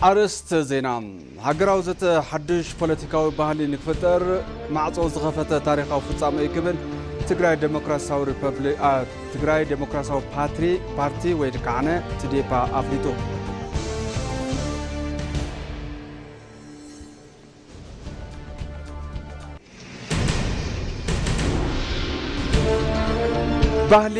ኣርእስተ ዜና። ሃገራዊ ዘተ ሓድሽ ፖለቲካዊ ባህሊ ንክፍጠር ማዕጾ ዝኸፈተ ታሪኻዊ ፍጻመ እዩ ክብል ትግራይ ዴሞክራሲያዊ ሪፐብሊክ፣ ኣ፣ ትግራይ ዴሞክራሲያዊ ፓትሪ፣ ፓርቲ ወይ ከዓ ትዴፓ ኣፍሊጡ። ባህሊ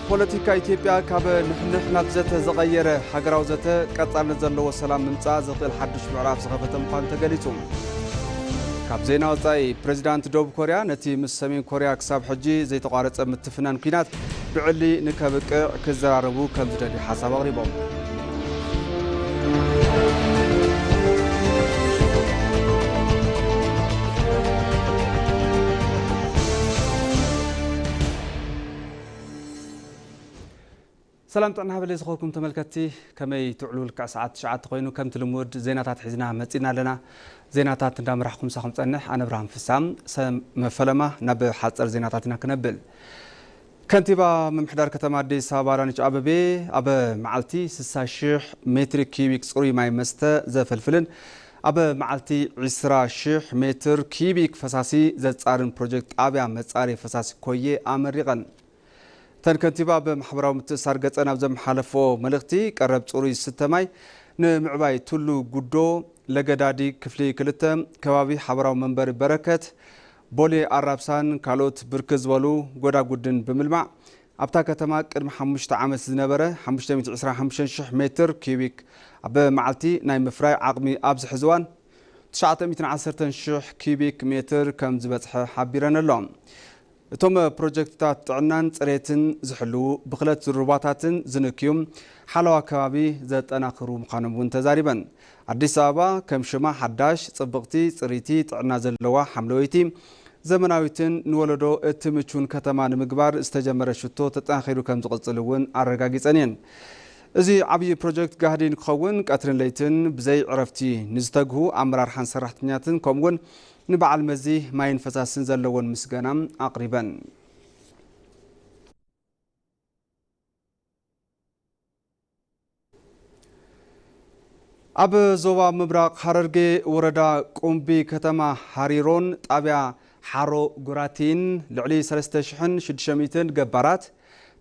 ፖለቲካ ኢትዮጵያ ካብ ንሕንሕ ናብ ዘተ ዝቐየረ ሃገራዊ ዘተ ቀጻልነት ዘለዎ ሰላም ምምጻእ ዘኽእል ሓድሽ ምዕራፍ ዝኸፈተ ምዃኑ ተገሊጹ። ካብ ዜና ወጻኢ፣ ፕሬዚዳንት ደቡብ ኮርያ ነቲ ምስ ሰሜን ኮርያ ክሳብ ሕጂ ዘይተቋረጸ ምትፍናን ኲናት ብዕሊ ንከብቅዕ ክዘራረቡ ከም ዝደልዩ ሓሳብ ኣቕሪቦም። ሰላም ጥዕና ሃበለይ ዝኾንኩም ተመልከትቲ፣ ከመይ ትውዕሉ? ልክዕ ሰዓት ትሽዓተ ኮይኑ ከምቲ ልሙድ ዜናታት ሒዝና መጺና ኣለና። ዜናታት እንዳመራሕኩም ምሳኹም ጸንሕ ኣነ ብርሃን ፍሳም። ሰ-፣ መፈለማ ናብ ሓጸር ዜናታት ኢና ክነብል። ከንቲባ ምምሕዳር ከተማ ኣዲስ ኣበባ ኣዳነች ኣበቤ ኣብ መዓልቲ ስሳ ሺሕ ሜትሪ ኪዩቢክ ጽሩይ ማይ መስተ ዘፈልፍልን ኣብ መዓልቲ ዕስራ ሺሕ ሜትር ኪዩቢክ ፈሳሲ ዘጻርን ፕሮጀክት ጣብያ መጻረይ ፈሳሲ ኮየ ኣመሪቐን። እተን ከንቲባ ኣብ ማሕበራዊ ምትእስሳር ገጸን ኣብ ዘመሓለፎ መልእኽቲ፣ ቀረብ ጽሩይ ዝስተ ማይ ንምዕባይ ቱሉ ጉዶ፣ ለገዳዲ ክፍሊ ክልተ፣ ከባቢ ሓበራዊ መንበሪ በረከት፣ ቦሌ ኣራብሳን ካልኦት ብርክት ዝበሉ ጎዳጉድን ብምልማዕ፣ ኣብታ ከተማ ቅድሚ ሓሙሽተ ዓመት ዝነበረ ሓሙሽተ ሚእቲ ዕስራን ሓሙሽተን ሽሕ ሜትር ኪዩቢክ ኣብ መዓልቲ ናይ ምፍራይ ዓቕሚ ኣብዚ ሕዚ እዋን ትሽዓተ ሚእትን ዓሰርተን ሽሕ ኪዩቢክ ሜትር ከም ዝበጽሐ ሓቢረን ኣሎ። እቶም ፕሮጀክትታት ጥዕናን ጽሬትን ዝሕልዉ፣ ብኽለት ሩባታትን ዝንክዩ ሓለዋ ከባቢ ዘጠናኽሩ ምዃኖም እውን ተዛሪበን። ኣዲስ ኣበባ ከም ሽማ ሓዳሽ፣ ጽብቕቲ፣ ጽርይቲ፣ ጥዕና ዘለዋ፣ ሓምለወይቲ፣ ዘመናዊትን ንወለዶ እትምቹን ከተማ ንምግባር ዝተጀመረ ሽቶ ተጠናኺሩ ከም ዝቕጽል እውን ኣረጋጊጸን እየን። እዚ ዓብዪ ፕሮጀክት ጋህዲ ንክኸውን ቀትርን ለይትን ብዘይ ዕረፍቲ ንዝተግሁ ኣመራርሓን ሰራሕተኛትን ከምኡውን ንበዓል መዚ ማይን ፈሳስን ዘለዎን ምስጋና ኣቕሪበን። ኣብ ዞባ ምብራቕ ሃረርጌ ወረዳ ቁምቢ ከተማ ሃሪሮን ጣብያ ሓሮ ጉራቲን ልዕሊ ሰለስተ ሽሕን ሽዱሽተ ሚእትን ገባራት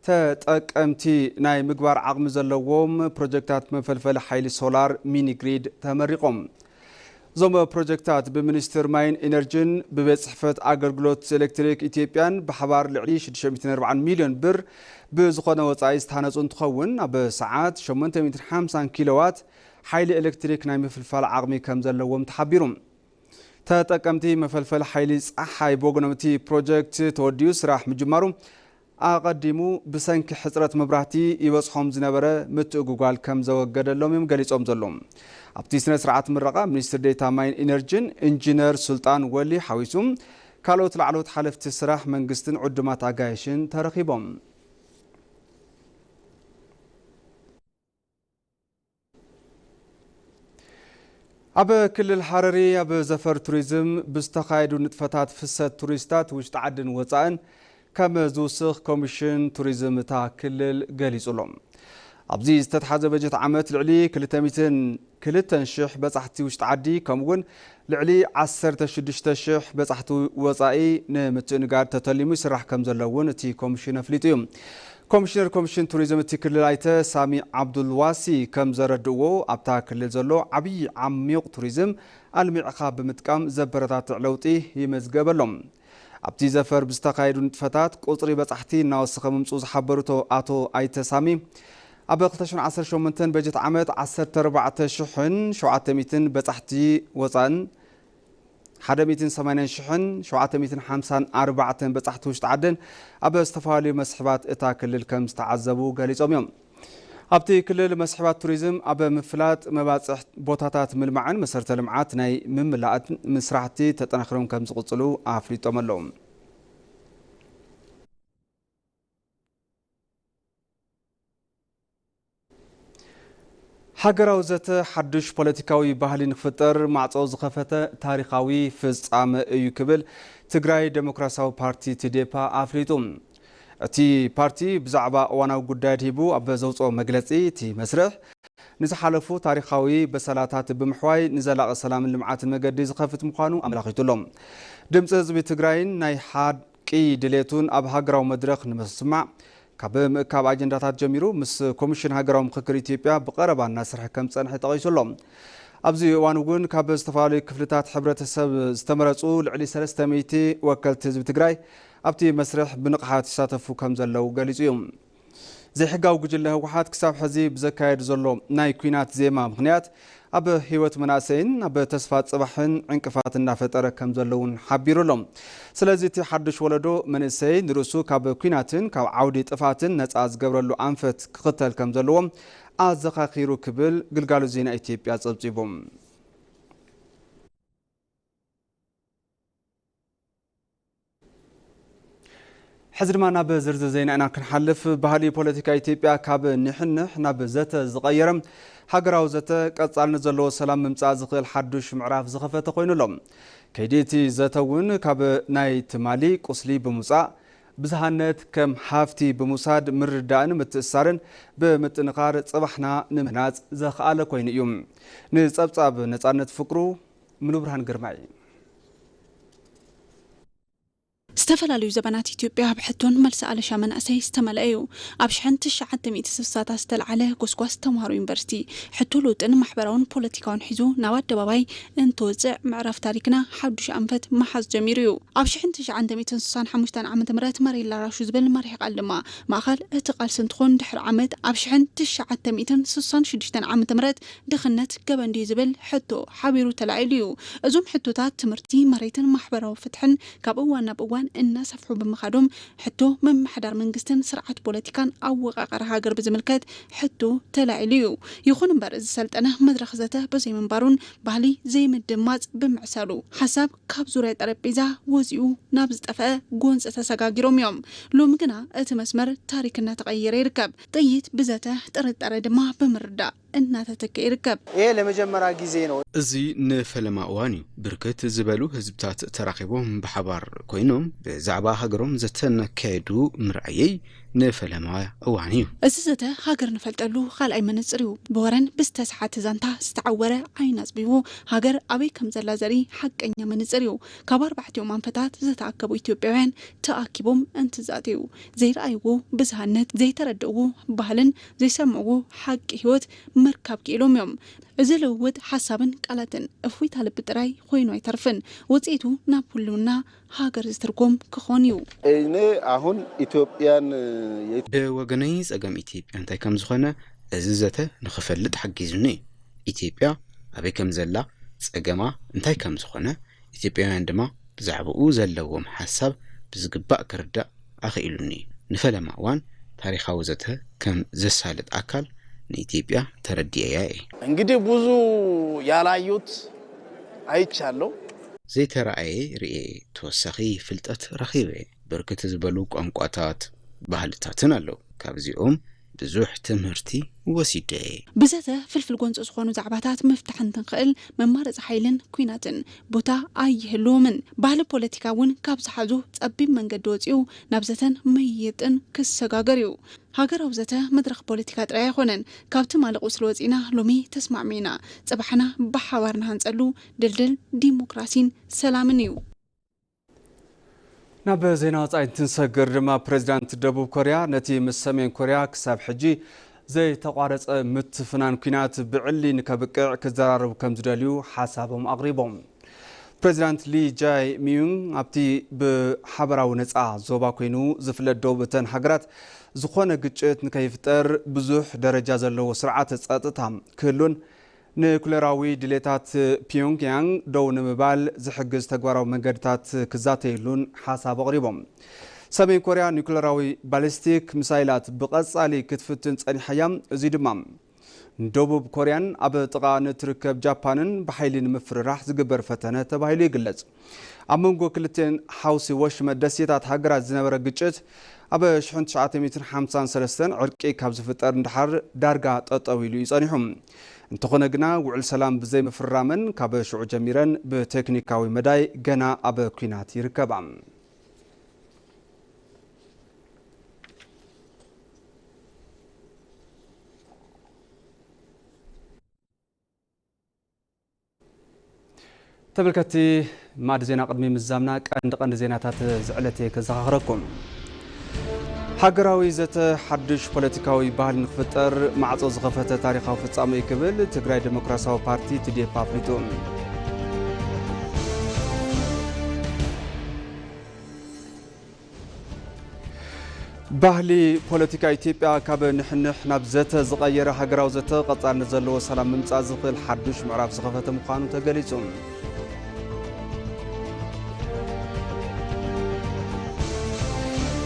ተጠቀምቲ ናይ ምግባር ዓቕሚ ዘለዎም ፕሮጀክታት መፈልፈሊ ሓይሊ ሶላር ሚኒ ግሪድ ተመሪቖም። እዞም ፕሮጀክታት ብሚኒስትር ማይን ኢነርጂን ብቤት ጽሕፈት ኣገልግሎት ኤሌክትሪክ ኢትዮጵያን ብሓባር ልዕሊ ሽዱሽተ ሚእትን ኣርባዓን ሚልዮን ብር ብዝኾነ ወጻኢ ዝተሃነጹ እንትኸውን፣ ኣብ ሰዓት ሸሞንተ ሚእትን ሓምሳን ኪሎዋት ሓይሊ ኤሌክትሪክ ናይ ምፍልፋል ዓቕሚ ከም ዘለዎም ተሓቢሩ። ተጠቀምቲ መፈልፈሊ ሓይሊ ጸሓይ ብወገኖም፣ እቲ ፕሮጀክት ተወዲኡ ስራሕ ምጅማሩ ኣቐዲሙ ብሰንኪ ሕጽረት መብራህቲ ይበጽሖም ዝነበረ ምትእጉጓል ከም ዘወገደሎም እዮም ገሊጾም ዘለዉ። ኣብቲ ስነ ስርዓት ምረቓ ሚኒስትር ዴኤታ ማይን ኢነርጂን ኢንጂነር ሱልጣን ወሊ ሓዊሱ ካልኦት ላዕለዎት ሓለፍቲ ስራሕ መንግስትን ዕዱማት ኣጋይሽን ተረኺቦም። ኣብ ክልል ሃረሪ ኣብ ዘፈር ቱሪዝም ብዝተኻየዱ ንጥፈታት ፍሰት ቱሪስታት ውሽጢ ዓድን ወፃእን ከም ዝውስኽ ኮሚሽን ቱሪዝም እታ ክልል ገሊጹ ኣሎ። ኣብዚ ዝተትሓዘ በጀት ዓመት ልዕሊ ክልተ ሚእትን ክልተን ሽሕ በጻሕቲ ውሽጢ ዓዲ ከምኡ እውን ልዕሊ ዓሰርተ ሽዱሽተ ሽሕ በጻሕቲ ወጻኢ ንምትእንጋድ ተተሊሙ ይስራሕ ከም ዘሎ እውን እቲ ኮሚሽን ኣፍሊጡ እዩ። ኮሚሽነር ኮሚሽን ቱሪዝም እቲ ክልል ኣይተ ሳሚ ዓብዱልዋሲ ከም ዘረድእዎ፣ ኣብታ ክልል ዘሎ ዓብዪ ዓሚቕ ቱሪዝም ኣልሚዕኻ ብምጥቃም ዘበረታትዕ ለውጢ ይመዝገበሎም። ኣብቲ ዘፈር ብዝተኻየዱ ንጥፈታት ቁጽሪ በጻሕቲ እናወሰኸ ምምጽኡ ዝሓበሩ ኣቶ ኣይተ ሳሚ፣ ኣብ ክልተ ሽሕን ዓሰርተ ሸሞንተን በጀት ዓመት ዓሰርተ ኣርባዕተ ሽሕን ሸውዓተ ሚእትን በጻሕቲ ወጻእን ሓደ ሚእትን ሰማንያን ሽሕን ሸውዓተ ሚእትን ሓምሳን ኣርባዕተን በጻሕቲ ውሽጢ ዓድን ኣብ ዝተፈላለዩ መስሕባት እታ ክልል ከም ዝተዓዘቡ ገሊጾም እዮም። ኣብቲ ክልል መስሕባት ቱሪዝም ኣብ ምፍላጥ፣ መባጽሕ ቦታታት ምልማዕን መሰረተ ልምዓት ናይ ምምላእን ስራሕቲ ተጠናኺሮም ከም ዝቕጽሉ ኣፍሊጦም ኣለዉ። ሃገራዊ ዘተ ሓዱሽ ፖለቲካዊ ባህሊ ንክፍጠር ማዕጾ ዝኸፈተ ታሪኻዊ ፍጻመ እዩ ክብል ትግራይ ዴሞክራሲያዊ ፓርቲ ትዴፓ ኣፍሊጡ። እቲ ፓርቲ ብዛዕባ እዋናዊ ጉዳያት ሂቡ ኣብ ዘውፅኦ መግለፂ፣ እቲ መስርሕ ንዝሓለፉ ታሪኻዊ በሰላታት ብምሕዋይ ንዘላቒ ሰላምን ልምዓትን መገዲ ዝኸፍት ምዃኑ ኣመላኺቱ ኣሎ። ድምፂ ህዝቢ ትግራይን ናይ ሓቂ ድሌቱን ኣብ ሃገራዊ መድረኽ ንምስማዕ ካብ ምእካብ ኣጀንዳታት ጀሚሩ ምስ ኮሚሽን ሃገራዊ ምኽክር ኢትዮጵያ ብቐረባ እናሰርሐ ከም ዝጸንሐ ጠቒሱ ኣሎ። ኣብዚ እዋን እውን ካብ ዝተፈላለዩ ክፍልታት ሕብረተሰብ ዝተመረጹ ልዕሊ ሰለስተ ሚእቲ ወከልቲ ህዝቢ ትግራይ ኣብቲ መስርሕ ብንቕሓት ይሳተፉ ከም ዘለዉ ገሊጹ እዩ። ዘይሕጋዊ ጉጅለ ህወሓት ክሳብ ሕዚ ብዘካየዱ ዘሎ ናይ ኲናት ዜማ ምኽንያት ኣብ ህይወት መናእሰይን ኣብ ተስፋ ጽባሕን ዕንቅፋት እናፈጠረ ከም ዘሎ እውን ሓቢሩ ኣሎ። ስለዚ እቲ ሓድሽ ወለዶ መንእሰይ ንርእሱ ካብ ኲናትን ካብ ዓውዲ ጥፋትን ነጻ ዝገብረሉ ኣንፈት ክኽተል ከም ዘለዎ ኣዘኻኺሩ ክብል ግልጋሎት ዜና ኢትዮጵያ ጸብጺቡ። ሕዚ ድማ ናብ ዝርዝር ዜና ኢና ክንሓልፍ። ባህሊ ፖለቲካ ኢትዮጵያ ካብ ንሕንሕ ናብ ዘተ ዝቐየረ፣ ሃገራዊ ዘተ ቀጻልነት ዘለዎ ሰላም ምምጻእ ዝኽእል ሓዱሽ ምዕራፍ ዝኸፈተ ኮይኑ ኣሎ። ከይዲ እቲ ዘተ እውን ካብ ናይ ትማሊ ቁስሊ ብምውጻእ፣ ብዝሃነት ከም ሃፍቲ ብምውሳድ ምርድዳእን ምትእስሳርን ብምጥንኻር ጽባሕና ንምህናጽ ዘኽኣለ ኮይኑ እዩ። ንጸብጻብ ነጻነት ፍቅሩ፣ ምሉብርሃን ግርማይ። ዝተፈላለዩ ዘበናት ኢትዮጵያ ብሕቶን መልሲ ኣለሻ መናእሰይ ዝተመልአ እዩ። ኣብ ሽሕን ትሽዓተ ሚእቲ ስሳታት ዝተለዓለ ጎስጓስ ተምሃሮ ዩኒቨርሲቲ፣ ሕቶ ለውጥን ማሕበራውን ፖለቲካውን ሒዙ ናብ ኣደባባይ እንትወፅዕ፣ ምዕራፍ ታሪክና ሓዱሽ ኣንፈት ምሓዝ ጀሚሩ እዩ። ኣብ ሽሕን ትሽዓተ ሚእትን ስሳን ሓሙሽተን ዓመተ ምህረት መሬት ላራሹ ዝብል መሪሕ ቃል ድማ ማእኸል እቲ ቃልሲ እንትኾን፣ ድሕሪ ዓመት ኣብ ሽሕን ትሽዓተ ሚእትን ስሳን ሽዱሽተን ዓመተ ምህረት ድኽነት ገበን ድዩ ዝብል ሕቶ ሓቢሩ ተላዒሉ እዩ። እዞም ሕቶታት ትምህርቲ፣ መሬትን ማሕበራዊ ፍትሕን ካብ እዋን ናብ እዋን እናሰፍሑ ብምኻዶም፣ ሕቶ ምምሕዳር መንግስትን ስርዓት ፖለቲካን ኣወቃቀራ ሃገር ብዝምልከት ሕቶ ተላዒሉ እዩ። ይኹን እምበር፣ እዚ ሰልጠነ መድረኽ ዘተ ብዘይምንባሩን ባህሊ ዘይምድማፅ ብምዕሳሉ፣ ሓሳብ ካብ ዙርያ ጠረጴዛ ወፂኡ ናብ ዝጠፍአ ጎንፂ ተሰጋጊሮም እዮም። ሎሚ ግና እቲ መስመር ታሪክ እናተቐየረ ይርከብ። ጥይት ብዘተ፣ ጥርጣረ ድማ ብምርዳእ እናተተክአ ይርከብ። ይሄ ለመጀመሪያ ጊዜ ነው። እዚ ንፈለማ እዋን እዩ። ብርክት ዝበሉ ህዝብታት ተራኺቦም ብሓባር ኮይኖም ብዛዕባ ሃገሮም ዘተ እናካየዱ ምርኣየይ ንፈለማ እዋን እዩ። እዚ ዘተ ሃገር ንፈልጠሉ ካልኣይ መነጽር እዩ። ብወረን ብዝተሰሓተ ዛንታ ዝተዓወረ ዓይኒ ኣጽቢቡ ሃገር ኣበይ ከም ዘላ ዘርኢ ሓቀኛ መነጽር እዩ። ካብ ኣርባዕቲኦም ኣንፈታት ዝተኣከቡ ኢትዮጵያውያን ተኣኪቦም እንትዛተዩ፣ ዘይረኣይዎ ብዝሃነት፣ ዘይተረድእዎ ባህልን ዘይሰምዕዎ ሓቂ ህይወት ምርካብ ክኢሎም እዮም። እዚ ልውውጥ ሓሳብን ቃላትን እፎይታ ልቢ ጥራይ ኮይኑ ኣይተርፍን። ውፅኢቱ ናብ ህልውና ሃገር ዝትርጎም ክኾን እዩ። እኔ አሁን ኢትዮጵያን የኢትዮ- ብወገነይ ጸገም ኢትዮጵያ እንታይ ከም ዝኾነ እዚ ዘተ ንኽፈልጥ ሓጊዙኒ እዩ። ኢትዮጵያ ኣበይ ከም ዘላ፣ ጸገማ እንታይ ከም ዝኾነ፣ ኢትዮጵያውያን ድማ ብዛዕባኡ ዘለዎም ሓሳብ ብዝግባእ ክርዳእ ኣኽኢሉኒ። ንፈለማ እዋን ታሪኻዊ ዘተ ከም ዘሳልጥ ኣካል ንኢትዮጵያ ተረዲኤያ እየ። እንግዲህ ብዙ ያላዩት አይቻለሁ። ዘይተረኣየ ርእየ፣ ተወሳኺ ፍልጠት ረኺበ። ብርክት ዝበሉ ቋንቋታት፣ ባህልታትን ኣለዉ። ካብዚኦም ብዙሕ ትምህርቲ ወሲደ እየ። ብዘተ ፍልፍል ጎንፂ ዝኾኑ ዛዕባታት ምፍታሕ እንትንኽእል፣ መማረፂ ሓይልን ኲናትን ቦታ ኣይህልዎምን። ባህሊ ፖለቲካ እውን ካብ ዝሓዞ ጸቢብ መንገዲ ወፂኡ ናብ ዘተን ምይይጥን ክሰጋገር እዩ። ሃገራዊ ዘተ መድረኽ ፖለቲካ ጥራይ ኣይኮነን። ካብ ትማሊ ቁስሊ ወፂና ሎሚ ተስማዕሚዕና፣ ጽባሕና ብሓባር ንሃንጸሉ ድልድል ዲሞክራሲን ሰላምን እዩ። ናብ ዜና ወጻኢ እንትንሰግር ድማ፣ ፕሬዚዳንት ደቡብ ኮርያ ነቲ ምስ ሰሜን ኮርያ ክሳብ ሕጂ ዘይተቋረጸ ምትፍናን ኲናት ብዕሊ ንከብቅዕ ክዘራረቡ ከም ዝደልዩ ሓሳቦም ኣቕሪቦም። ፕሬዚዳንት ሊ ጃይ ሚዩንግ ኣብቲ ብሓበራዊ ነጻ ዞባ ኮይኑ ዝፍለጥ ዶብ እተን ሃገራት ዝኾነ ግጭት ንከይፍጠር ብዙሕ ደረጃ ዘለዎ ስርዓተ ጸጥታ ክህሉን ኒኩለራዊ ድሌታት ፒዮንግያንግ ደው ንምባል ዝሕግዝ ተግባራዊ መንገድታት ክዛተየሉን ሓሳብ ኣቕሪቦም። ሰሜን ኮርያ ኒኩለራዊ ባሊስቲክ ሚሳይላት ብቐጻሊ ክትፍትን ጸኒሓ እያ። እዚ ድማ ንደቡብ ኮርያን ኣብ ጥቓ ንትርከብ ጃፓንን ብሓይሊ ንምፍርራሕ ዝግበር ፈተነ ተባሂሉ ይግለጽ። ኣብ መንጎ ክልቲኤን ሓውሲ ወሽመጥ ደሴታት ሃገራት ዝነበረ ግጭት ኣብ ሽሕን ትሽዓተ ሚእትን ሓምሳን ሰለስተን ዕርቂ ካብ ዝፍጠር ንደሓር ዳርጋ ጠጠው ኢሉ እዩ ጸኒሑ። እንተኾነ ግና፣ ውዕል ሰላም ብዘይምፍራመን ካብ ሽዑ ጀሚረን ብቴክኒካዊ መዳይ ገና ኣብ ኲናት ይርከባ። ተመልከቲ፣ ማዕድ ዜና ቅድሚ ምዛምና ቀንዲ ቀንዲ ዜናታት ዝዕለተ ከዘኻኽረኩም። ሃገራዊ ዘተ ሓድሽ ፖለቲካዊ ባህሊ ንክፍጠር ማዕጾ ዝኸፈተ ታሪኻዊ ፍጻሜ እዩ ክብል ትግራይ ዴሞክራሲያዊ ፓርቲ፣ ቲ ዲ ኤፍ፣ ኣፍሊጡ። ባህሊ ፖለቲካ ኢትዮጵያ ካብ ንሕንሕ ናብ ዘተ ዝቐየረ ሃገራዊ ዘተ ቀጻልነት ዘለዎ ሰላም ምምጻእ ዝኽእል ሓዱሽ ምዕራፍ ዝኸፈተ ምዃኑ ተገሊጹ።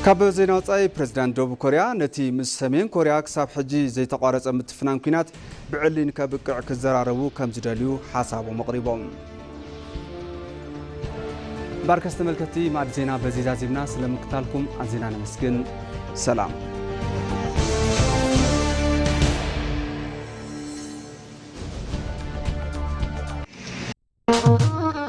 ካብ ዜና ወጻኢ፣ ፕሬዚዳንት ደቡብ ኮርያ ነቲ ምስ ሰሜን ኮርያ ክሳብ ሕጂ ዘይተቋረጸ ምትፍናን ኲናት ብዕሊ ንከብቅዕ ክዘራረቡ ከም ዝደልዩ ሓሳቦም ኣቕሪቦም። ባርከስ ተመልከቲ፣ ማዕድ ዜና በዚ ዛዚምና። ስለ ምክታልኩም ኣዚና ነመስግን። ሰላም።